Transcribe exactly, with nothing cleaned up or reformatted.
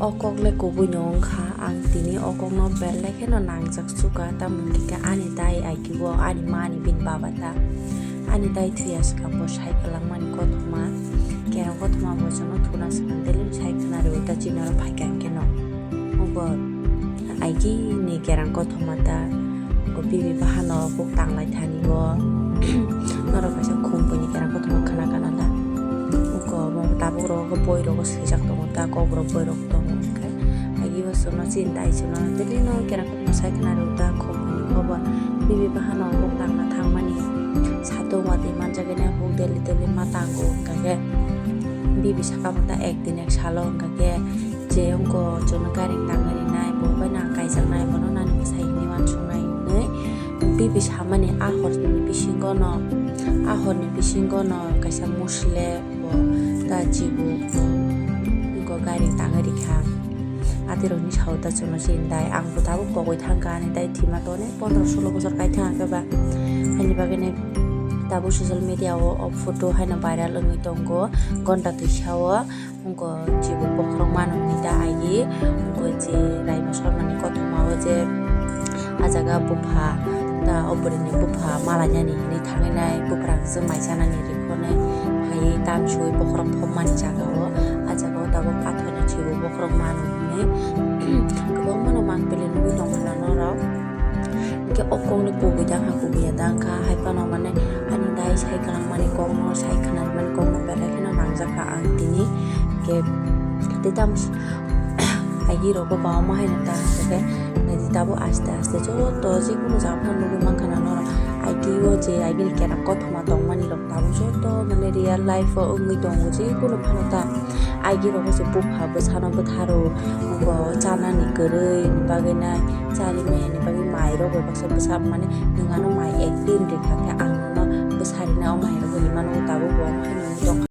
O kok le kubui no wngkha, ang tini o kok no belai kheno nangjak suka, tamoni hwnkhe ani dai agibo ani mani bini baba ta. Ani dai thwiya swkang bo sai kwlangmani kothoma, kerang kothoma bo chwngno thuna swkang daily sai khwna rwo ta chini oro phaikha hwnkhe no. Obo aigini kerang kothoma ta, obo bibi bahano kok tanglai thani o. Norok kaisa khumbuini kerang kothoma khwna kana ta. Obo tabuk rogo boi rogo swijak tongo ta, kok rok boi rok tongo hwnkhe. Agi bo chwngno chini dai chwngno daily no kerang kothoma sai khwna rwo ta khumbuini khobor. Bibi bahano kok tangna thangmani satung watwi manjagwi nai huk daily daily ma tango hwnkhe. Bibi saka bo ta ek din ek salo hwnkhe. Je wngkha chwngno gari tangwi rinai, bo bai nang kaijaknai, bono nani bwsai hinwi uansuknai hinwi. Bibi samani a horni bisingo no, a horni bisingo no kaisa musle bo ta chibu wngkha gari tangwi rikha. Adirokni sao ta chwngno chini dai, ang bo tabuk kogwi thangkha ani dai thwima toni pondro solo bosor kai thangkhe ba. Haini bagwi tabuk social media o o photo haino viral wngwi tongo gonta twisa o. Wngkha chibu bokhorok mano hinwi ta agi, wngkha je Raima Sarmani kothoma o je a jaga bupha ta o bwrwini bupha malainani hinwi thangwi nai, buphang se mai chanani rikhonai phaiwi tamsui bokhorok phobmani jaga o, a jaga o tabuk pathorni chibu bokhorok mano hinwi kwbangmano mang pili nugwi tongkha norok. Hwnkhe o kokno kubui da wngkha, kubui ya da wngkha, hai phano mane ani dai sai kwlangmani kokno, sai khwnamani kokno belai kheno nangjakha ang tini. Hwnkhe tei tamo agi rogo baba ma haino ta hwnkhe nai di tabuk aste aste joto jekunu jaga phano nugwi mankha na norok. Agi o je agi ni kerang kothoma tongmani rok tabuk joto mane real life o wngwi tongo, jekunu phano ta. Agi rogo se bupha bwsano bwtharo, bo chanani kwrwi ni bagwi nai, chari maya ni bagwi mai rok bai baksa bwsa mane nwng ano mai ek din rikha khe ang nono bwsa rinai o mai rok rimano tabuk bo haino tongkha.